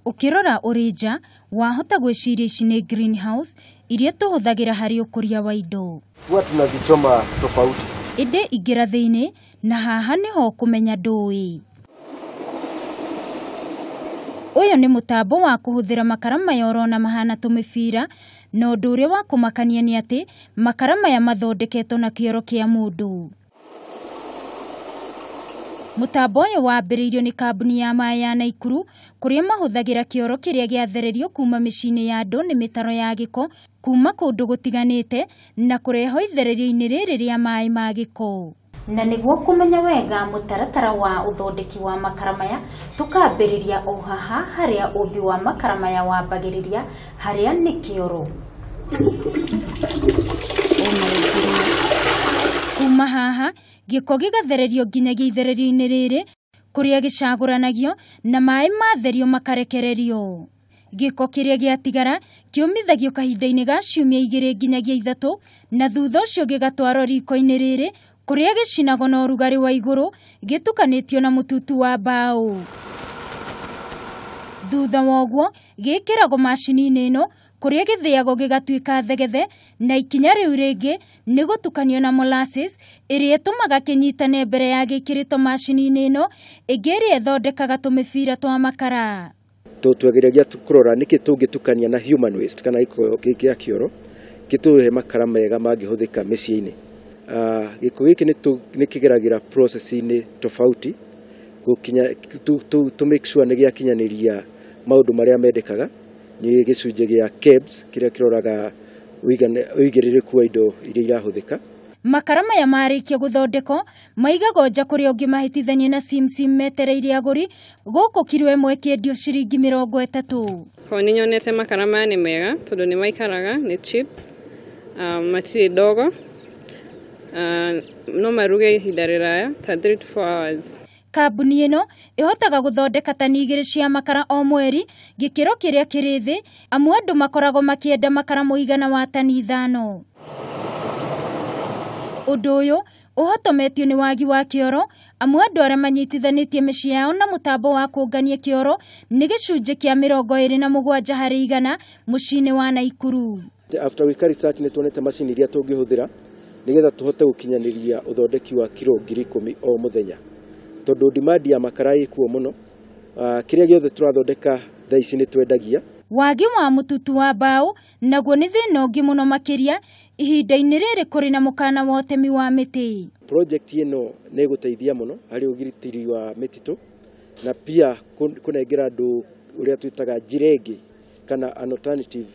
Ũkĩrora ũrĩ nja, wahota gwĩciria ici nĩ greenhouse iria tũhũthagĩra harĩ ũkũria wa indo. Huwa tunazichoma tofauti. Ĩndĩ ingĩra thĩinĩ na haha nĩho kũmenya ndũĩ. Ũyũ nĩ mũtambo wa kũhũthĩra makara maya ũrona mahana tũmĩbira, na ũndũ ũrĩa wa kũmakania nĩ atĩ makara maya mathondeketwo na kĩoro kĩa mũndũ. Mũtambo ũyũ wambĩrĩirio nĩ kambuni ya maĩ ya Naikuru kũrĩa mahũthagĩra kĩoro kĩrĩa gĩathererio kuma mĩciĩ-inĩ ya andũ nĩ mĩtaro ya gĩko kuma kũndũ gũtiganĩte na kũrehwo ithererio-inĩ rĩrĩ rĩa maĩ ma gĩko. Na nĩguo kũmenya wega mũtaratara wa ũthondeki wa makara maya, tũkambĩrĩria o haha harĩa ũmbi wa makara maya wambagĩrĩria, harĩa nĩ kĩoro. Kuma haha gĩko gĩgathererio nginyagia ithererio-inĩ rĩrĩ kũrĩa gĩcagũranagio na maĩ matherio makarekererio. Gĩko kĩrĩa gĩatigara kĩũmithagio kahinda-inĩ ga ciumia 2 nginyagia 3 na thutha ũcio gĩgatwarwo riko-inĩ rĩrĩ kũrĩa gĩcinagwo na ũrugarĩ wa igũrũ gĩtukanĩtio na mũtutu wa mbaũ. Thutha wa ũguo gĩkĩragwo macini-inĩ ĩno kũrĩa gĩthĩagwo gĩgatuĩka thegethe, na ikinya rĩu rĩngĩ nĩ gũtukanio na molasses ĩrĩa ĩtũmaga kĩnyitane mbere ya gĩkĩrĩtwo macini-inĩ ĩno ĩngĩ ĩrĩa ĩthondekaga tũmĩbira twa makara. Twageragia kũrora nĩkĩ tũngĩtukania na human waste kana gĩko gĩa kĩoro gĩtũhe makara mega mangĩhũthĩka mĩciĩ-inĩ. Gĩko gĩkĩ nĩ kĩgeragĩra process-inĩ tofauti gũkinya to make sure nĩ gĩakinyanĩria maũndũ marĩa mendekaga. Nĩ gĩcunjĩ gĩa KEBS kĩrĩa kĩroraga ũigĩrĩrĩku wa indo iria irahũthĩka. Makara maya marĩkia gũthondekwo maigagwo nja kũrĩa ũngĩmahĩtithania na simsim metereire agũri, gũkũ kiro ĩmwe ĩkĩendio ciringi 30. Ko nĩ nyonete makara maya nĩ mega tondũ nĩ maikaraga, nĩ cheap, matirĩ ndogo, no maruge ihinda rĩraya ta 3 to 4 hours. Kambuni ĩno ĩhotaga gũthondeka tani 2 cia makara o mweri, gĩkĩro kĩrĩa kĩrĩ thĩ, amu andũ makoragwo makĩenda makara mũigana wa tani 5. Ũndũ ũyũ ũhotometio nĩ wagi wa kĩoro, amu andũ arĩa manyitithanĩtie mĩciĩ yao na mũtambo wa kũngania kĩoro nĩ gĩcunjĩ kĩa 27 harĩ igana mũciĩ-inĩ wa Naikuru. After we research nĩ tuonete macini iria tũngĩhũthĩra nĩgetha tũhote gũkinyanĩria ũthondeki wa kiro 10,000 o mũthenya, tondũ demand ya makara ĩkuo mũno. Kĩrĩa gĩothe tũrathondeka thaa ici nĩ twendagia. Wagi wa mũtutu wa mbaũ naguo nĩ thĩna ũngĩ mũno makĩria ihinda-inĩ rĩrĩ kũrĩ na mũkana wa ũtemi wa mĩtĩ. Project ĩno nĩ ĩgũteithia mũno harĩ ũgitĩri wa mĩtitũ na pia kũnengera andũ ũrĩa twĩtaga njĩra ĩngĩ kana an alternative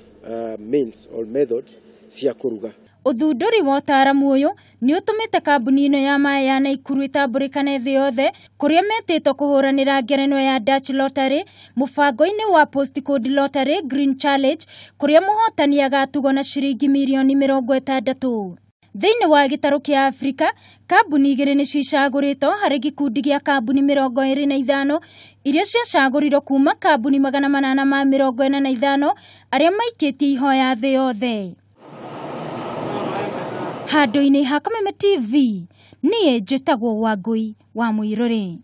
means or methods cia kũruga. Ũthundũri wa ũtaaramu ũyũ nĩ ũtũmĩte kambuni ĩno ya maĩ ya Naikuru ĩtambũrĩkane thĩ yothe kũrĩa metĩtwo kũhũranĩra ngerenwa ya Dutch Lottery mũbango-inĩ wa Postcode Lottery Green Challenge kũrĩa mũhotani agatugwo na ciringi mirioni 60. Thĩinĩ wa gĩtarũ kĩa Afrika, kambuni 2 nĩcio icagũrĩtwo harĩ gĩkundi gĩa kambuni 25 iria ciacagũrirwo kuma kambuni 845 arĩa maikĩtie ihoya thĩ yothe. Handũ-inĩ ha Kameme TV, niĩ njĩtagwo Wangũi wa Mũirũrĩ.